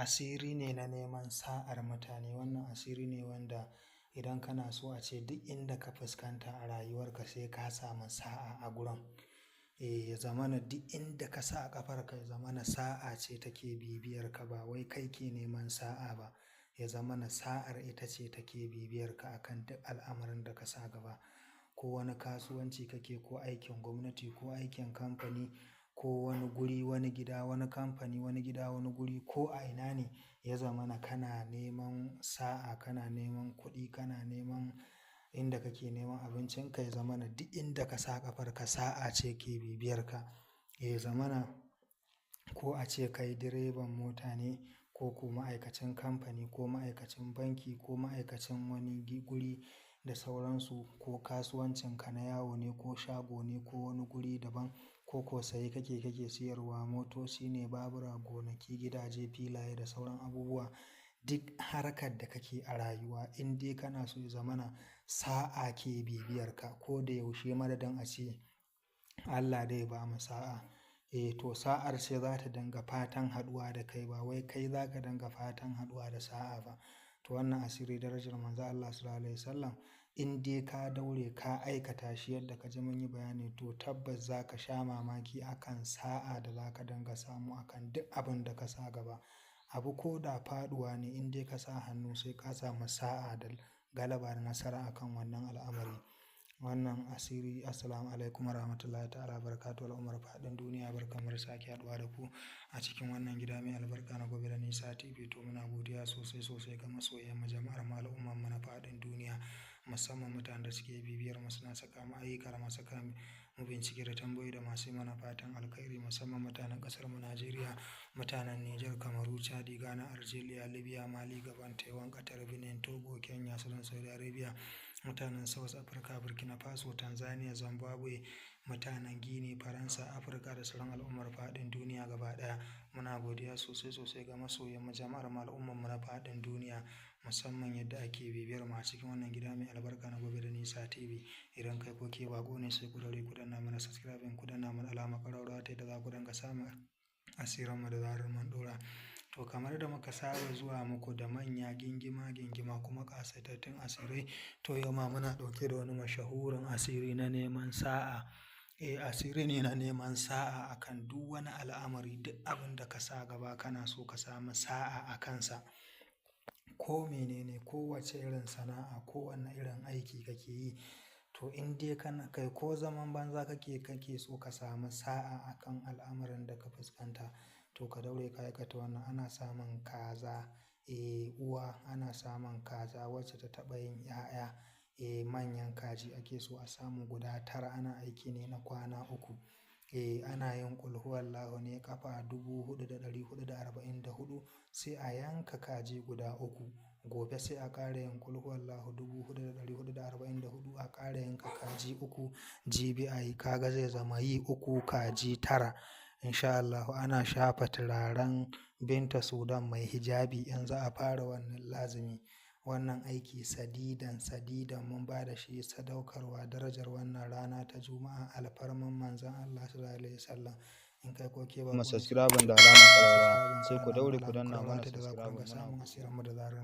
Asiri ne na neman sa'ar mutane. Wannan asiri ne wanda idan kana so a ce duk inda ka fuskanta a rayuwarka sai ka samu sa'a a gurin. Eh, ya zamana duk inda ka sa ƙafarka ya zamana sa'a ce take bibiyarka ba wai kai ke neman sa'a ba. Ya zamana sa'ar ita ce take bibiyarka akan duk al'amuran da ka sa gaba. Ko wani kasuwanci kake ko aikin gwamnati ko aikin kamfani ko wani guri, wani gida, wani kamfani, wani gida, wani guri ko a ina ne, ya zamana kana neman sa'a, kana neman kuɗi, kana neman inda kake neman abincinka, ya zamana duk inda ka sa ƙafarka sa'a ce ke bibiyarka. Ya zamana ko a ce kai direban mota ne ko ma'aikacin kamfani ko ma'aikacin banki ko ma'aikacin wani guri da sauransu ko kasuwancinka na yawo ne ko shago ne ko wani guri daban ko saye kake kake siyarwa, motoci ne, babura, gonaki, gidaje, filaye da sauran abubuwa. Duk harkar da kake a rayuwa in dai kana so ya zamana sa'a ke bibiyarka ko da yaushe madadin a ce Allah dai ba mu sa'a. Eh to sa'ar ce za ta dinga fatan haɗuwa da kai ba wai kai za ka dinga fatan haɗuwa da sa'a ba. To wannan asiri darajar Manzon Allah Sallallahu Alaihi Wasallam in dai ka daure ka aikata shi yadda ka ji mun yi bayani to tabbas za ka sha mamaki akan sa'a da za ka dinga samu akan duk abin da ka sa gaba. Abu ko da faɗuwa ne in dai ka sa hannu sai ka samu sa'a da galaba da nasara akan wannan al'amari. Wannan asiri, assalamualaikum warahmatullahi ta'ala wabarakatuh. Al'ummar faɗin duniya, barkanmu da sake haɗuwa da ku a cikin wannan gida mai albarka na Gobe da Nisa TV. To muna godiya sosai sosai ga masoyan mu, jama'ar mu, al'ummar mu na faɗin duniya, musamman mutanen da suke bibiyar mu suna saka mu ayyuka da masu saka mu bincike da tambayoyi da masu yi mana fatan alkhairi, musamman mutanen ƙasar mu Najeriya, mutanen Nijar, Kamaru, Chadi, Ghana, Algeria, Libya, Mali, Gabon, Taiwan, Qatar, Benin, Togo, Kenya, Sudan, Saudi Arabia, mutanen South Africa, Burkina Faso, Tanzania, Zimbabwe, mutanen Guinea, Faransa, Afirka da sauran al'ummar faɗin duniya gaba ɗaya. Muna godiya sosai sosai ga masoyan mu, jama'ar mu, al'ummar mu na faɗin duniya, musamman yadda ake bibiyar mu a cikin wannan gida mai albarka na Gobe da Nisa TV. Idan kai ko ke baƙo ne sai ku daure ku danna mana subscribing, ku danna mana alamar ƙararrawa ta yadda za ku dinga samun asiran mu da zarar mun ɗora. To kamar da muka saba zuwa muku da manya gingima gingima kuma ƙasaitattun asirai, to yau ma muna ɗauke da wani mashahurin asiri na neman sa'a. Eh, asiri ne na neman sa'a akan duk wani al'amari, duk abin da ka sa gaba kana so ka samu sa'a a kansa. Ko menene, kowace irin sana'a, kowane irin aiki kake yi, to in dai kana kai ko zaman banza kake kake so ka samu sa'a akan al'amuran da ka fuskanta, to ka daure ka aikata wannan. Ana samun kaza, eh uwa, ana samun kaza wacce ta taɓa yin 'ya'ya. Eh manyan kaji ake so a samu guda tara. Ana aiki ne na kwana uku. Eh ana yin ƙul huwallahu ne ƙafa 4444 sai a yanka kaji guda uku. Gobe sai a ƙara yin ƙul huwallahu 4444 a ƙara yanka kaji uku. Jibi a yi, kaga zai zama yi uku kaji tara. In sha Allahu ana shafa turaren Binta Sudan mai hijabi in za a fara wannan lazimi. Wannan aiki sadidan sadidan mun ba da shi sadaukarwa darajar wannan rana ta Juma'a, alfarman Manzon Allah Sallallahu Alaihi Wasallam. In kai ko ke baƙo Kuma ne sai subscribe ku da danna alamar mana ƙararrawa subscribing sai ku ku danna daure mana ku alamar danna ƙararrawa mana ta yadda za ku subscribe dinga muna samun asiran mu da zarar.